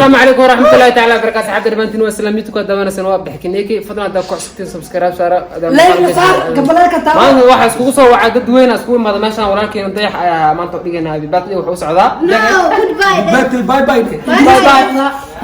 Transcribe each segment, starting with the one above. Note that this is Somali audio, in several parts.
Asalaamu calaykum waraxmatullahi taala wabarakaatu. Saxaabta dhammaantiin waa salaamiintu ka daawanaysan waa Abdixkineeki. Fadlan haddaa ku cusubtiin, subscribe saara. Like saar, gambaleelka taabo. Maanta waxaa iskugu soo wacaa dad weyn, iskugu imaada meeshaan. Walaalkeena Dayax ayaa maanta u dhigaynaa happy birthday. Wuxuu u socdaa No, goodbye. Birthday, bye bye. Bye bye.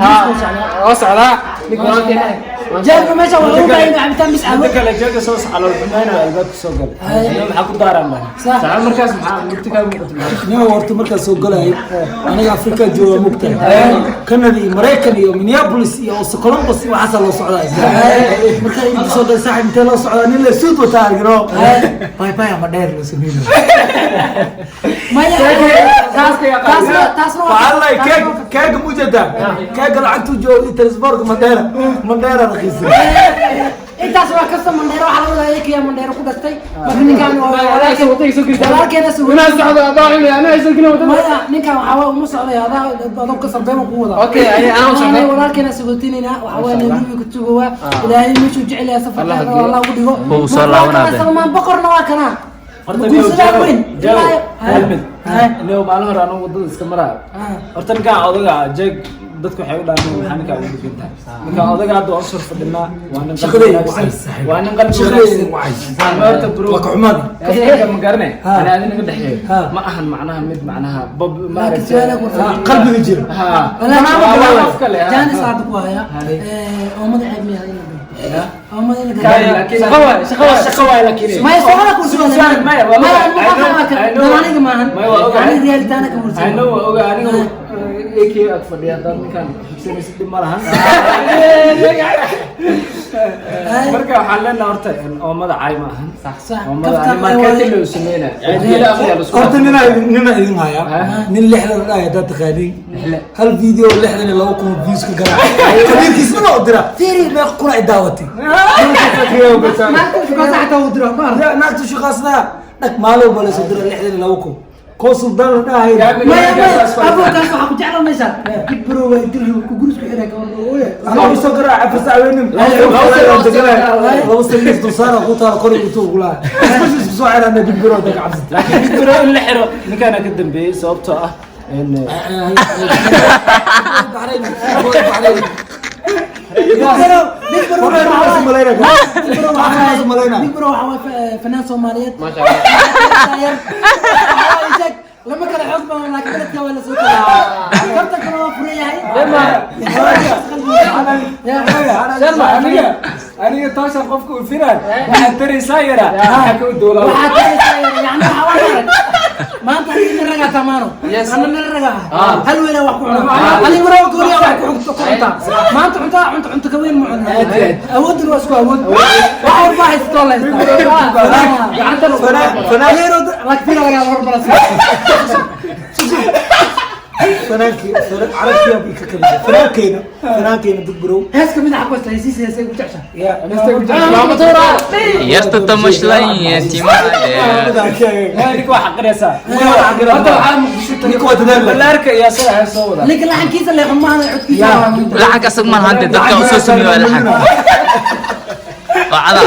Ha, oo socdaa ninka walaalkeena. Jeegka meesha wuxuu u baahan yahay cabitaan bis cabo. Midda kale, jeega soo calool xumayna albaabka soo galay. Maxaa ku daaran baa? Saxan markaas maxaa murti kaa muuqata? Nima horta markaa soo galayo, aniga Afrika jooga, mugtahay, Canada iyo Maraykan iyo Minneapolis iyo Columbus iyo waxaasaa loo socdaa. Markaa inta soo galay, saaxib, intee loo socdaa? Nin la suud wataa argino, bye bye ama dheer loo sameynayo. Maya, taasna taasna waa Waxaa lay keeg, keega mujada, keega lacagtu joogo iyo transportka Mandheera, Mandheera raqiisa. Intaas waa kasta. Mandheero waxaa laga wadaa eekaya Mandheero ku dhashtay. Marka ninkan waa walaalkeena sugo. Inaa socdo adaa anaa soo gelin wadada. Maya, ninkan waxaa waa uma socday, adaa adoo ka sarbeeba ku wadaa. Okay, anaa u socday. Walaalkeena sugotinayna waxaa waa Nairobi ku tugowa. Ilaahay meeshuu jecel yahay safarkeeda Allah ugu dhigo. Wuu soo laabanaa. Salmaan Boqorna waa kanaa. Horta Guursadaa weyn. Jago, hal mid. Inuu maalin hore anigu wadada iska maraayo. Horta ninkaan odaga jeeg, dadku waxay u dhahaan, maxaa ninkaa ugu degan tahay? Ninkaan odaga hadda waan usoo fadhinaa, waa nin qalbi Shaqadayda wanaagsan. wacay, saaxiib. Waa nin qalbi Shaqadayda wanaagsan. wacay. Ma horta bro. Waa ka xumaadi. Kaftanka ma garanay. Ani adi naga dhexeeyo. Ma ahan macnaha mid macnaha bob ma Laakiin su'aalaha ku aragtay. Qalbiga jira. Ha. Walaalkii Waa qof kale, ha. Jaanis hadda ku haya. Oomada ceeb miyaa in la galo? Oomada in la galo. Laakiin Shaqo waay, shaqo waay. Shaqo waay, laakiin. Maya, soomada ku sugan. Su'aal, maya, waa maya ogahay. Muuqaalka waa kan. I know. Dan aniga maahan. Maya, waa ogahay. Aniga realitaana ka mursan. I know, waa ogahay. Aniga AK ag fadhiya, haddaad ninkaan xigsanaysid dhib ma lahan. Marka waxaan leenahay horta oomada caay ma ahan. Oomada Kaftan ani marketing loo sameynaya. Ila aqliya la isku Horta ninaa idin haya, nin 60 dhahay haddaad taqaaniin, hal video 62,000 views ka garaac, qabiilkiisna waa u dira. Fiiri, meeqa kuna ay daawatay. Naagta shukaasa xataa uu diro ma arag. Naagta shukaasnaa dhag maalin walba lasoo dira 62,000 koo suldaan la dhahay. Maya, maya, abukaas waxaa ku jecla meesha big bro waa dil ku guris ku xiray gabar ooye. Anaa usoo garaaca fasacweynin 2 sano dulsaara ku taala kor intuu kulaha isku soo xirana big bro dadka cabsata. Laakiin Big Bro in la xiro ninkaana ka dambeeyey, sababtoo ah in Baxrayn, Baxrayn. Big bro, big bro. Waxaas malaynaa. Big bro waxaa waa fanaan Soomaaliyeed. Maasha Allah. Sheeg lama kala xoog badan, laakiin beledka waa la soo kala kabtankana waa furan yahay. Aniga tooshan qofka u firan waxaad taraysaa yaraa, waxaa ka u dowlaa. Waxaa taraysaa yani waxaa waa arag maanta adiga nin ragaa tamaano. Ana nin ragaa ah, hal weynaa wax ku cuna, adiga waraa gooniya wax ku cuntaa. Maanta cuntaa cunto, cunto ka weyn ma cunna. Awooduna waa isku awood, wax walba haystoo la haystaa. Laakiin fira lagaa hormara. Fanaankii carabtiyaa bay ka kamid fanaankeyna, fanaankeyna Big Bro. Heeska mid ku haysta, hesiis heesay ku jecesha. Yarta tamashlaya timaha. Ninka waa xaqiraysaa. Horta waxaa Muqdisho Ninka waa dadaal. Balaarka iyo asaga hees soo wada. Ninka laxankiisa leexun maahan, codkiisa waa. Laxanka asag ma lahan, dadka usoo sameeyay waa laxan waa cada.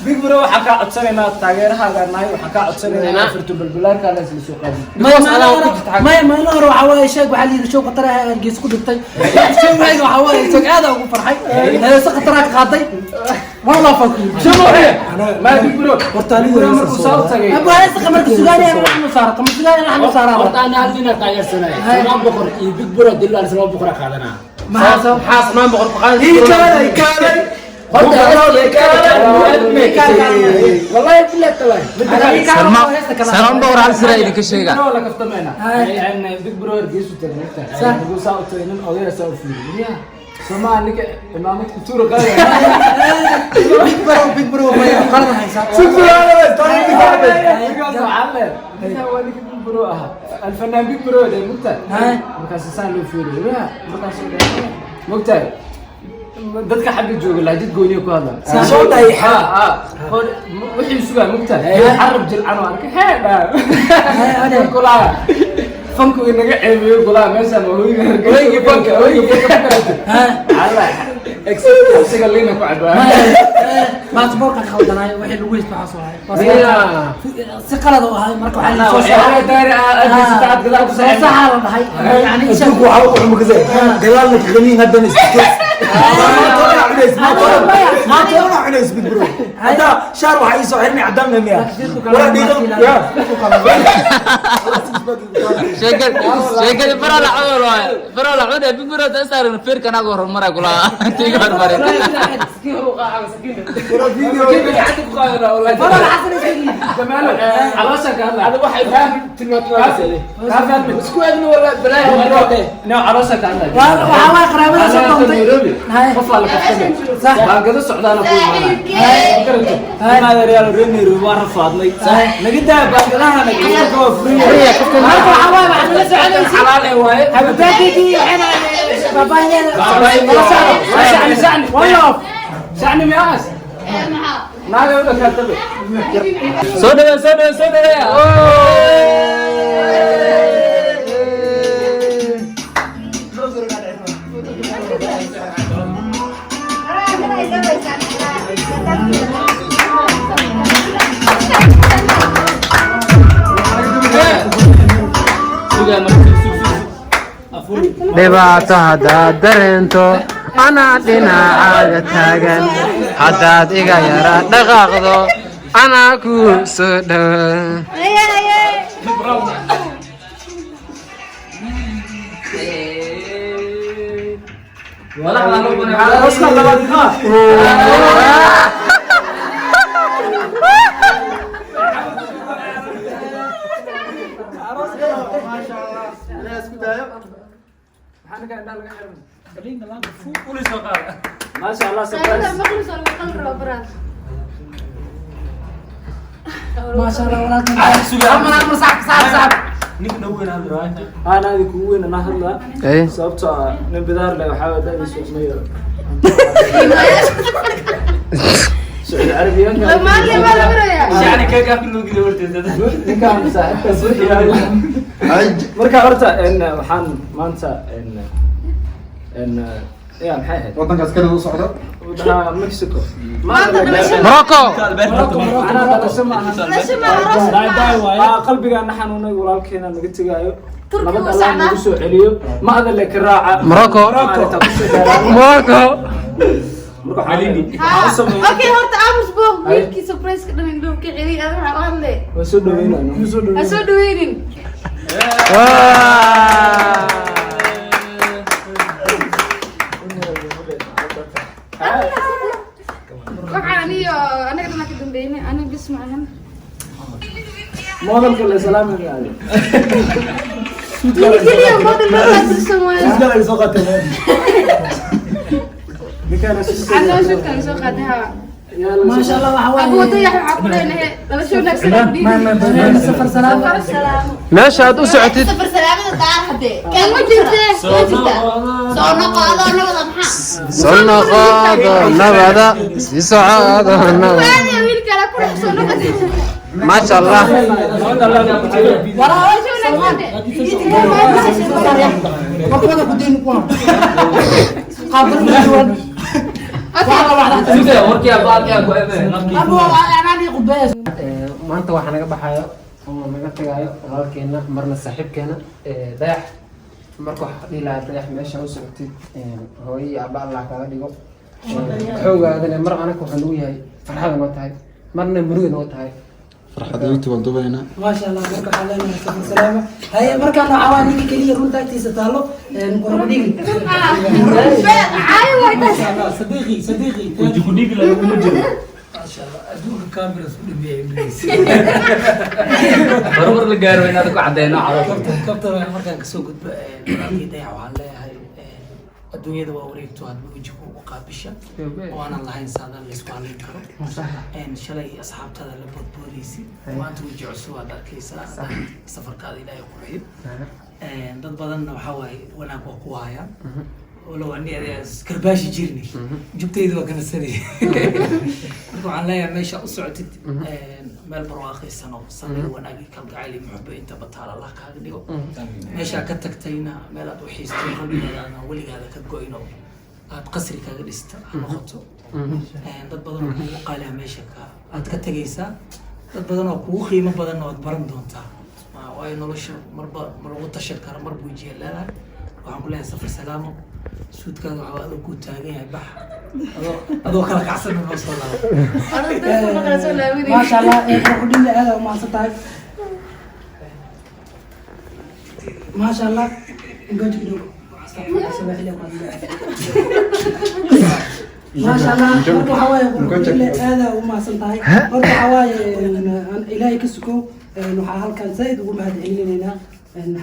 Big Bro, waxaan kaa codsanaynaa, taageerahaaga nahay, waxaan kaa codsanaynaa furto balbalaarka la isla soo qaadin. Maya, maalin hore waxaa waaye sheeg, waxaa la yidhi show khatar ah Hargeysa ku dhintay. Showgayga waxaa waaye sheeg aad ugu farxay, heeso khataraa ka qaaday, one love ku Ma Big Bro. Horta aniga Big Bro heesa markuu soo soo wada. tagay. Abu heesa qamarka sugaaniya laxnu saara, qamar sugaaniya laxnu saara. Horta ana hal nina taageersanay, Salmaan Boqor iyo Big Bro Dillaar, Salmaan Boqor qaadanaa. Maxaa sabab? Maxaa Salmaan Boqor ku qaaday? Ikaalay, kaalay. Wallahi billahi tallahi. Salmaan Boqor hal sira idinka sheega. Big Bro la kaftamayna. Yani Big Bro Hargeysa tagay nafta. Markuu saa u tagay, nin odayna saa u fiiriyay. Yaa Soomaa ninka imaamad kutuura qaaday. Big Bro, Big Bro, maya, qalad haysaa. Ninkaas waxaa leeyahay, ninkan waa ninka Big Bro ahaa. Alfanaan Big Bro dee mugtahay. Markaas saan loo fiiriyay. Yaa markaas uu dhahay, mugtahay. Dadka xagga jooga lahjad gooniya ku hadla. Soo dhahay. Ha ha. Wixii sugaa mugtahay. Carab jilcan oo arkay. Hee dhaa. Kulaa. Fanku inaga ceebiyo kulaa meeshaan waa hoyga Hargeysa. Hoyga fanka, hoyga fanka. Allah. Isaga liina ku cabaa. Baasaboorka ka khaldanaay, wixii lagu haysto waxaa soo haray si qalad u ahay. Marka waxaa la soo Waxyaalaha daari ah, aad aad gadaal ku soo saxaa la dhahay, yani Adduunku waxaa ugu xuma kasay gadaalna ka qaniin, haddana iska toos. Maanta ona cunays, big bro. Hadda shaar waxaa ii soo xirnay cadaan miya wala dhiiqo ya. Sheekada faraa la cunay waaye, faraa la cunay. Big bro ta saaran feerka anaga horumara kula tiga hormarin. Sakiin hor u qaaca sakiin. Wala video. Gacanta ku qaadana wallahi. Fadal Xasan iska Jamaalo, caloosha ka hadla. Ada waxay tilmaantay. Kaa fahmi. Isku eegno wala balaayo. No, caloosha ka hadla. Waxaa waay qaraabada soo doontay. Nairobi. Hay. Qof waa la kaftamay. Baangado socdaana ku imaanaya. Garanta. Maadeeryaal, reer Nairobi waa rafaadnay. Naga daa baangadaha, naga waa furiya. Marka waxaa waay waxaad nala soconaysid Xalaal ee waaye. Habitaankeygii waxayna baabaahineeda la socdo. Shacni, shacni. One love. Shacni miyaas? Naaga u dhakaatabe. Soo dhaweey, soo dhaweey, soo dhaweey. Dhibaato haddaad dareento, anaa dhinacaaga taagan. Haddaad iga yara dhaqaaqdo, anaa kuu soo dhawaa. Arooska labaad ha. Maasha Allah, surprise. Maasha Allah, walaalkan. Amar, amar, saxib, saxib, saxib. Ninka ugu weyn hadda raay. Ana adinku ugu weyn anaa hadlaa. Eh. Sababtoo ah nin bidaar leh waxaa waye da'diisu isma yaro. Sacuudi Carabiyaanka. Shacni kaga afka loo geliyo horteeda. Ninkaan saaxiibkaas wixii marka horta waxaan maanta ya maxay ahayd? Wadankaas Canada u socdo. Wadanaha Mexico. Morocco. Macnaha dhalasho ma ahan. Qalbigaana xanuunay, walaalkeena naga tegaayo. Nabad Allah nagu soo celiyo. Ma adale ka raaca. Morocco. Maaragta ku soo gaaraan. Morocco. Marka waxaan u sameeyay. Okay, horta aamus bo wiilkii surprise-ka dhan indhuhu ka celiyay. Ada waxaa u hadle. Waan soo dhaweynayna. Ha soo dhaweynin. Waxaan aniyo anaga dhanaa ka dambeynay, aniga bis ma ahan. Modelka la salaamay aade. Keliya model loo qaabilsan waayo. Isgal ay soo qaateen. Ninkaan Anoo shubkaan soo qaatay haa. Maasha Allah, waxaa waaye Abu Dayax waxaa ku leenahay dhalasho wanaagsan ku dhiibi. Safar salaam. Safar salaamo. Meesha aad u socotid. Safar salaamada daar hadee. Kan ma jirtee? Ma jirtaa? Soo noqo adoo nabada maxaa? Soo noqodo nabada, sii socodo nabada. Waadiya wiilka la ku dhex soo noqotay. Maasha Allah. Dhalasho wanaagsan de. Wakwada ku deyn kuwan qaabdar duwan. Suga warkii baalkii ku ebe. Abu anaan ii qudbeeya. Maanta waxaa naga baxayo oo naga tagayo walaalkeena, marna saaxiibkeena, Dayax. Marka waxaa dhihi lahaa, Dayax, meesha u socotid hooyo iyo aaba Allah kaaga dhigo. Xoogaadana mar anaga waxaa nagu yahay farxada noo tahay, marna muruga noo tahay. Farxad youtube aan duubaynaa. Maasha Allah, marka waxaa leenahay safar salaama. Haye, markaan waxaa waa ninka keliya runta agtiisa taalo qorobadhigi. Caayo waay taas. Sadiiqi, sadiiqi. Waji ku dhigi lagu ma jiro. Maasha Allah, adduunka kaamira isku dhameeyay Ingiriis. Horumar la gaaro inaad ku cadeyno caloosha. Kabtan, markaan kasoo gudbo walaalkii Dayax, waxaan leeyahay adduunyada waa wareegto, aad weji kugu qaabisha oo aanan lahayn saadaan la isku halayn karo. Shalay asxaabtada la boodboodaysid, maanta weji cusub aad arkaysaa. Safarkaada Ilaahay qurxiyo. Dad badanna waxaa waaye wanaag waa ku hayaan, walow ani adiga iskarbaashi jirni, jubtayda waa kana sanay. Marka waxaan leeyahay meesha u socotid meel barwaaqaysan oo samir, wanaag iyo kalgacayl iyo muxbo inta bataal Allah kaaga dhigo. Meeshaa ka tagtayna meel aad u xiistay, qalbigaada aan weligaada ka go'in oo Aad qasri kaga dhista ha noqoto. Dad badan oo kugu qaaliha meesha ka aad ka tegaysaa, dad badan oo kugu qiimo badan ood baran doontaa. Waayo nolosha marba ma lagu tashan karo, mar buu jiya leedahay. Waxaan ku leeyahay safar salaamo. Suudkaada waxaa adoo kuu taagan yahay, bax adoo kala kacsan noo soo laabo. Maasha Allah, qurxudhinna aad u mahadsan tahay. Maasha Allah, ngoja kidogo. Maasha Allah, marka waxaa waaye qurxudhinna aad u mahadsan tahay. Horta waxaa waaye Ilaahay ka suko, waxaa halkan zaid ugu mahad celinaynaa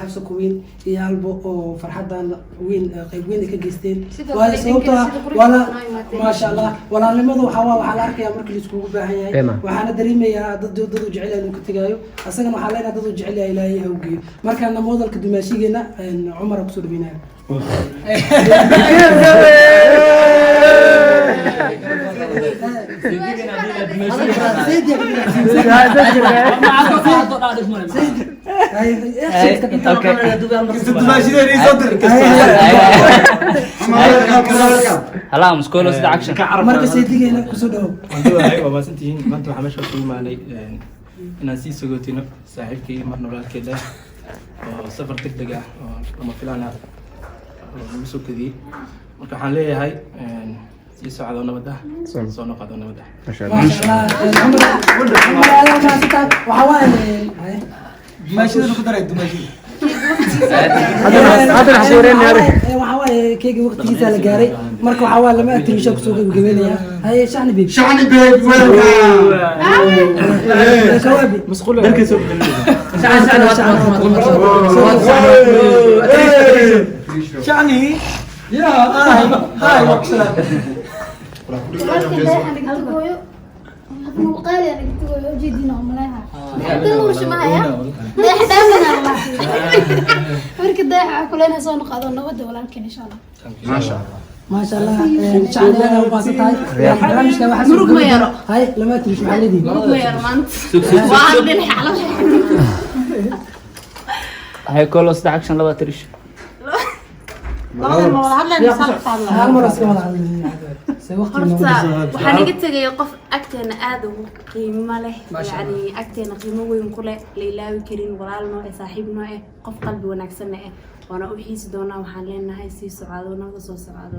Xabsa Kuwiin iyo Albo oo farxadan weyn qayb weyn ay ka geysteen. Sidoo waayo kale sababtoo ah idinkana sida qurux wala badan noo imaateen. Maasha Allah, walaalnimadu waxaa waa waxaa la arkayaa markii la iskugu baahan yahay. Ema. Waxaana dareemayaa dad uu jecel yahay inuu ka tegaayo, asagana waxaa leenahay dad uu jecel yahay Ilaahay ha u geeyo. Markaana moodalka dumaashigeena Cumar kusoo dhaweynaya. Halaa muskolo sida action. Marka saydigeena kusoo dhawow. Waan waa maasantihiin. Maanta waxaa meesha isugu imaanay inaan sii sagootino saaxiibkii, marna walaalkeeda, oo safar deg deg ah oo lama filaan ah oo nagu soo kadiyey. Marka waxaan leeyahay sii socdo nabad ah, soo noqodo nabad ah. Maasha Allah, Cumar, Cumar aad u mahadsantahay. Waxaa waaye Dumaashida ku daray, dumaashida. Haddana xasuureen. Waxaa waaye keegi waqtigiisa la gaaray. Marka waxaa waaye lama atirisha kusoo gabagabeynaya. Haye Shacni babe. Shacni babe, welcome. Kawaabi. Shacni ya, hi hi, waa ku salaam. Walaalkii dayaxa naga tagayo, muuqaal naga tagayo, ujeedina oo malaha dayax nuursha mahaya, dayax dhaafina Allah. Marka dayaxa waxaa kuleenahay soo noqado nabadda walaalkeen insha Allah. Maasha Allah. Maasha Allah, Shacni aad u mahadsan tahay. Barnaamijka waxaa soo Murug ma yaro. Haye lama atirish, maxaa leedihin? Murug ma yaro maanta. Waa hal dhinac caloosha. Hay kolo sida action laba tirish. Labadan ma wada hadlayna mise hal qof hadlaya? Hal mar iska wada hadlayna. Se waqti noogu Horta dhisan. waxaa naga tegaya qof agteena aad ugu qiimo leh, yani agteena qiimo weyn ku leh, la ilaawi karin, walaal nooce, saaxiib nooce, qof qalbi wanaagsanna eh, waana u xiisi doonaa. Waxaan leenahay sii socdo nabada, soo socdo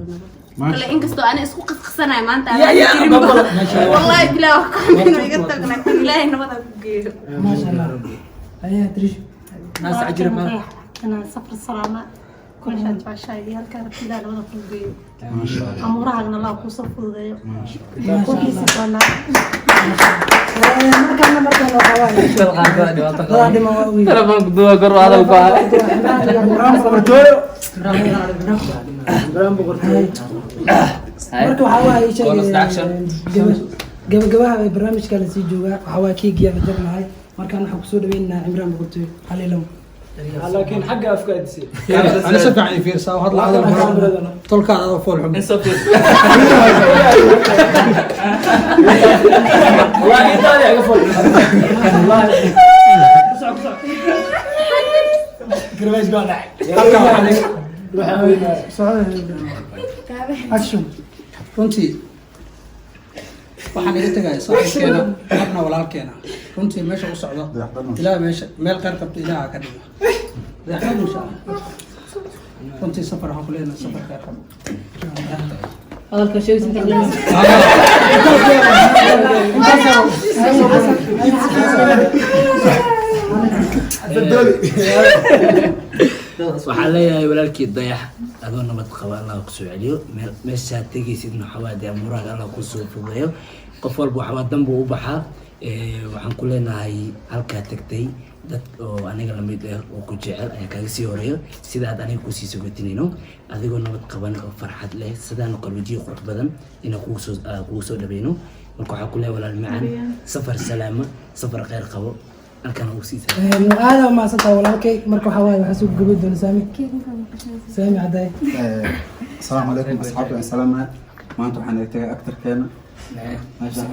nabada kale, inkastoo ana isku qasqasanayo maanta aan Ya, ya, karin. babala. Maasha Allah. Wallahi bilaa wax ka xun inuu iga tago, laakiin Ilaahay nabada ku geeyo. Maasha Allah, haye atirish. Naas cajira ma. Inaan safar salaama meeshaad jeceshahay iyo halkaa rabta Ilaah nabada kuu geeyo, amuurahaagna Allah kuusoo fududeeyo, ku xiisi doonaa. Markaana waxaa waaye dadaa dhiman waa weyn. Telefoonka duwa kor hadal ku ah. Marka waxaa waaye sheeg Bonus action. Gabagabaha ee barnaamijka la sii joogaa waxaa waaye keegiyaa bajarnahay. Markaan waxaan kusoo dhaweynaynaa Cimraan Boqortooyo halilow. Laakiin xagga afka aadisay. Ana si fiican ii fiirsaa, hadla hadal tolkaada adoo fool xun. Wallahi intaada iga fol. Garbash baa dhacay. Halkan waxaa Action. Runtii waxaan iga tegaya saaxiibkeena, marna walaalkeena. Runtii meesha u socdo Ilaah meesha meel khayr qabto Ilaah ha ka dhigo. Dayaxnad insha Allah. Runtii safar waxaan ku leenahay safar khayr qabo. Hadalka sheegaysa inta qiimo. Waxaan leeyahay walaalkii Dayax, adoo nabad qaba Allah ku soo celiyo. Meeshaad tegaysidna waxaa waaye dee amuuraha Allah kusoo fududeeyo. Qof walba waxaa dan buu u baxaa. Waxaan ku leenahay halkaa tagtay dad oo aniga lamid ah oo ku jecel ayaa kaaga sii horeeyo, sidaad aniga kusii sogotinayno adigoo nabad qaban oo farxad leh, sidaan oo kale wajihi qurux badan inaan kugu soo dhaweyno. Marka waxaan ku leeyahay walaal macaan, safar salaama, safar kheyr qabo, halkaan ugu sii Aad u mahadsantahay walaalkay. Marka waxaa waaye waxaa soo gabagabeyn doona Saami, Saami Cadaay. Asalaamu calaykum asxaabta, waan salaamaha. Maanta waxaan iga tagay actorkeena meesha.